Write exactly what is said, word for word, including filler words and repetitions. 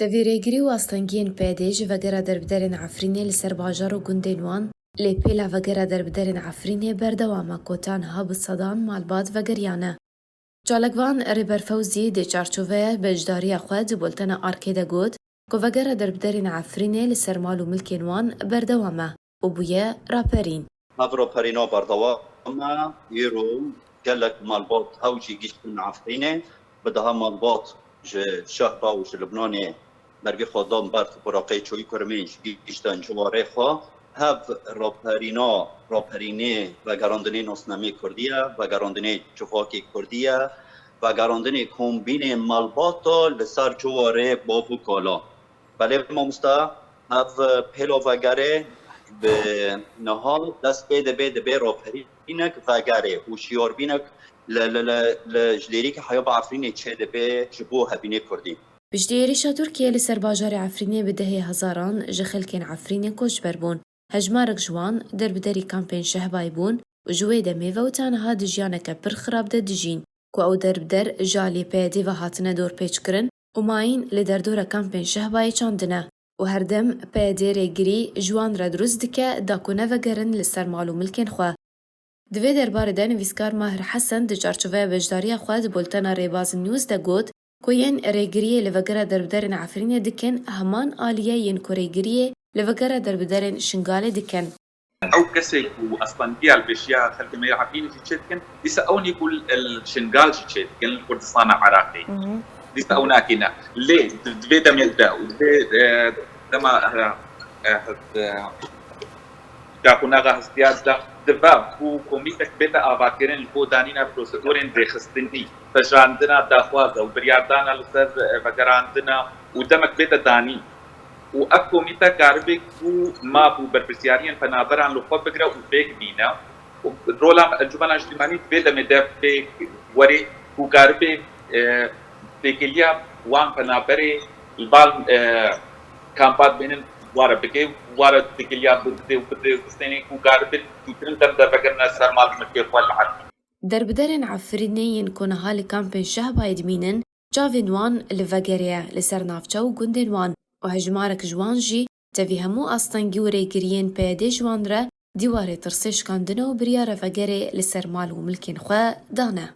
Tevî rêgirî û astengiyên P Y D'ê ji vegera derbiderên Efrînê li ser bajar û gundên wan, lê pêla vegera derbiderên Efrînê berdewam e, ku ta niha bi sedan malbat vegeriyane. Çalakvan Rêber Fewzî di çarçoveya beşdariya xwe di bultena Arkê de got, ku vegera derbiderên Efrînê li ser mal û milkên wan berdewam e û bûye raperîn. Hev raperîna berdewam e, îro gelek malbat hew jî gihîştin Efrînê, bi deha malbat ji şehra û ji Libnanê merivê xwe dan ber Firaqeyê Çoyî Kurmê jî gihîştin ciwarê xwe. Hev raperîna, raperînê vegerandinê nasnameyê Kurdî ye, vegerandinê civakê Kurdî ye, vegerandinê kombînê malbata li ser ciwarê bav û kala. Belê mamoste, hev pêla vegerê bi niha dest pê dibe, dibe raperînek vegerê û şiyarbînek li, li, li, li ji lêrîkê heya bi Efrînê çê dibe ji bo hebînê Kurdî. Piştî êrîşa Tirkiyê li ser bajarê Efrînê bi dehê hezaran ji xelkên Efrînê koçber bûn. Hejmarek ji wan derbiderî kampên Şehbayê bûn û ji wê demê ve û ta niha di jiyaneke pir xirab de dijîn, ku ew derbider ji alî P Y D'ê ve hatine dorpêçkirin û mayîn li derdora kampên Şehbayê çandine û her dem P Y D rêgirî ji wan re dirust dike, da ku nevegerin li ser mal û milkên xwe. Di vê derbarê de nivîskar Mahir Hesen di çarçoveya beşdariya xwe di bultena Rêbaz News de got, ku yên rêgiriyê li vegera derbiderên Efrînê dikin, heman alî ye yên ku rêgiriyê li vegera derbiderên Şingalê dikin. Ew kesê ku astengiya li pêşiya xelkê me yê Efrînê jî çê dikin, dîsa ew nî ku li Şingal jî çê dikin, li Kurdistana Iraqê. Dîsa ew nakîne. Lê di, di vê demê de û di vê, e, dema, e, e, e, daxunaxa hestiyar de dibe ku komîtek bête avakirin ji bo danîna prosedûrên rêxistinî, pejirandina daxwaza û biryardana li ser, e, vegerandina û demek bête danîn. Û ev komîte karibe ku maf û berpirsyariyên penaberan li xwe bigire û pêk bîne. Û rola Encûmena Niştimanî di vê demê de pêk were ku karibe, e, têkiliya wan penaberê li bal, e, kampa dibênin ware bike, ware têkiliya bide û bide û bistêne ku karibin zûtirin dem de vegerine ser mal û milkê xwe li Efrînê. Derbiderên Efrînê yên ku niha li kampên Şehbayê dimînin, çavên wan li vegerê ye, li ser navçe û gundên wan û hejmarek ji wan jî tevî hemû astengî û rêgiriyên P Y D'ê ji wan re dîwarê tirsê şikandine û biryara vegerê li ser mal û milkên xwe dane.